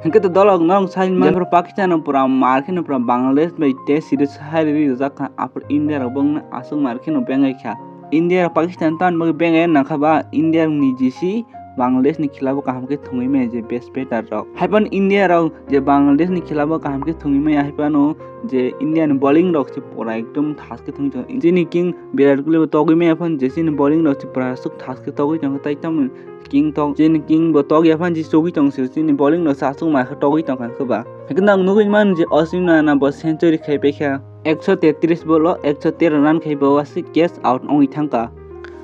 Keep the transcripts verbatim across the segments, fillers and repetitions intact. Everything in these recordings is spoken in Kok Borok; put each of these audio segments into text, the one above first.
Hwnkhe to dolok norok sai man, jephru Pakistan no pura mar kheno pura Bangladesh bai test series hai rwi rijak kha, aphuru India rok bongni aswk mar kheno bengai kha. India rok Pakistan tan bagwi bengai nangkha ba India ni G C Bangladesh ni khilabo kaham khe thwngwi maya je best batter rok. Haiphano India rok je Bangladesh ni khilabo kaham khe thwngwi maya haiphano je India ni bowling rok se pura ekdom thas khe thwngwi tongo. Chini king Virat Kohli bo togwi maya phano je chini bowling rok se pura aswk thas khe togwi tongo, tai tamo king tok, chini king bo tok ya phano je chugwi tong se, chini bowling rok se aswk mar khe togwi tongkha khe ba. Haikheno ang nugwi mano je Ashwin Raina bo century khai paikha. Ekso tetris bolo ekso tero run khai bo wasi catch out wngwi thangkha.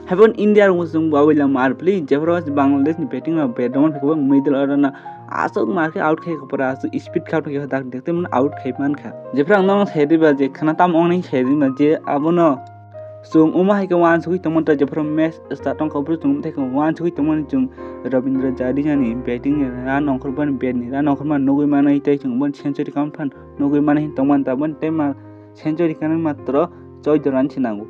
Haiphano India rok chwng bawi la mar pli, jephru Bangladesh ni batting rok bat rwmani phikhe bo middle order no aswk mar khe out khai kha pura, aswk speed kha phikhe dak dak tei out khai mankha. Jephru ang nono sai diba je khana tam ongni sai diba je abono chwng omo hai khe uansugwi tongmani ta jephru match start wngkha, phuru chwng tei khe uansugwi tongmani chwng Rabindra Jadeja ni batting ni run ongkhor bani bat ni run ongkhor mani nugwi mano tei chwng boni century kam phan nugwi mano hin tongmani ta boni tei ma century kanwi matro choido run se nango.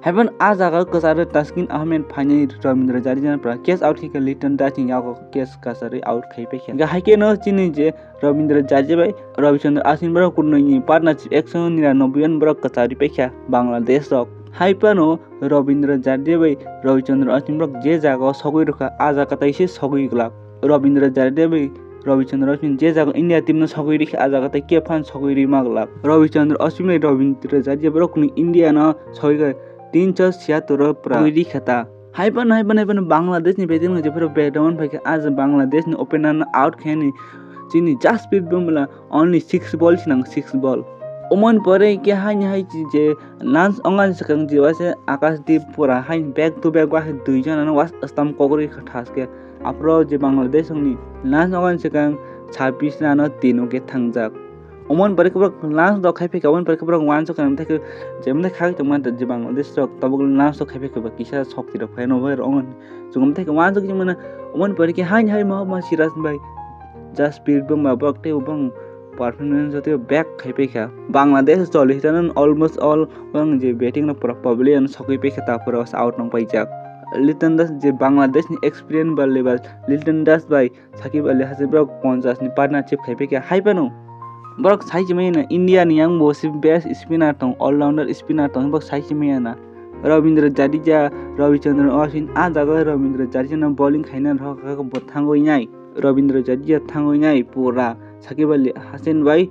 Haiphano ah jaga o kwcharo Taskin Ahmed phainai Rabindra Jadeja no pura catch out khe khe Liton Das ni yago catch kwcharwi out khai paikha. Hwnkhe hai kheno chini je Rabindra Jadeja bai Ravi Chandra Ashwin borok kunui ni partnership ekso niranoboi borok kwcharwi paikha Bangladesh rok. Haiphano Rabindra Jadeja bai Ravi Chandra Ashwin borok je jaga o sogwi rwkha ah jaga tai se sogwi glak. Rabindra Jadeja bai Ravi Chandra Ashwin je jaga India team no sogwi rikha, ah jaga tai khe phan sogwi rwi maglak. Ravi Chandra Ashwin bai Rabindra Jadeja borok ni India no sogwi kha tin sho siyatur o pura sogwi rikha ta. Haiphano, haiphano, haiphano Bangladesh ni batting no jephru bat rwmani phaikha, ah Bangladesh ni opener no out khainani chini Jasprit Bumrah only six ball sinang six ball. Omoni pore khe haini hai je lunch ongani swkang je wase Akashdeep pura haini back to back wase dui jona no was stamp kok rikha thas khe. Aphuru je Bangladesh ni lunch ongani swkang sabbish run o tin wicket thangjak. Omoni pore khe borok lunch rok khai phikha, omoni pore khe borok uansuk khe, jemon khai tongma je Bangladesh rok tabuk lunch rok khai phikha ba kisa sokti rok phai no bai rok ongani. Chwng tei khe uansuk jemon omoni pore khe haini hai Mohammad Siraj bai Jasprit Bumrah borok tei bong performance tei back khai phikha. Bangladesh choli hitano almost all bong je batting no pura pavilion sokwi phikha ta pura out nang paijak. Liton Das je Bangladesh ni experience ba level Liton Das bai Sakib Ali Hasan borok ponchas ni partnership khai phikha haiphano borok sai chimai na India ni yang bo se best spinner tong, all-rounder spinner tong, borok sai chimai na Rabindra Jadeja, Ravi Chandra Ashwin, ah jaga Rabindra Jadeja no bowling khaina rok bo thangwi nai, Rabindra Jadeja thangwi nai pura Sakib Ali Hasan bai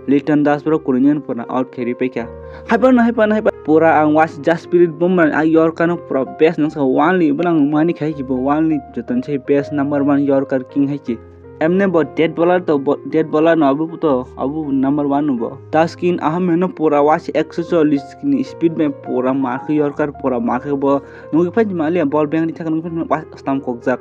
Liton Das borok kunui ni pura out khe ri paikha. Haiphano, haiphano, haiphano pura ang was Jasprit Bumrah ni ah Yorker no pura best nang sa only bo nang mani khai ki bo only joton se best number one Yorker king hai ki. Emne bo dead bowler to bo, dead bowler no abu to abu number one no bo. Taskin Ahmed no pura was ekso chollish ni speed bai pura mar khe Yorker pura mar khe bo nugwi phai mali ball beng ni thak nugwi phai was stamp kokjak.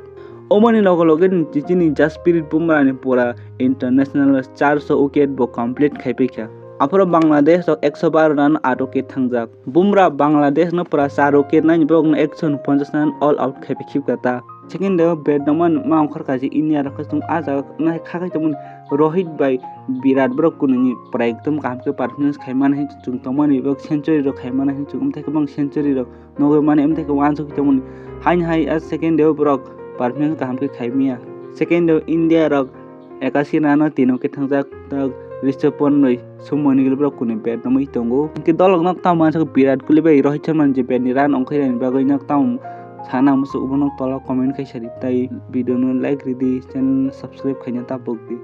Omoni loge loge ni chini Jasprit Bumrah ni pura international charso wicket bo complete khai paikha. Aphuru Bangladesh rok ekso baro run out wicket thangjak. Bumrah Bangladesh no pura char wicket nani borok no ekso ponchas run all out khai pai khibka ta. Second day o bat nangma ma ongkhor kaisa India rok khe chwng ah jaga nai kha khai tongmani Rohit bai Virat borok kunui ni pura ekdom kaham khe performance khai mani hai chwng tongmani borok century rok khai mani hai chwng tei kwbang century rok nugwi mani, amtwi khe uansuk tongmani. Haini hai a second day o borok performance kaham khe khai maya. Second day o India rok ekashi run o tin wicket thangjak, tak Rishabh Pant bai Shubman Gill borok kunui bat romwi tongo. Hwnkhe dolok nok tamo uansuk Virat Kohli bai Rohit Sharma ni je bat ni run ongkhorya ni bagwi nok tamo sana muchuk, obo nok tola comment khai sadi, tai video no like ridi, channel subscribe khaina ta pokdi.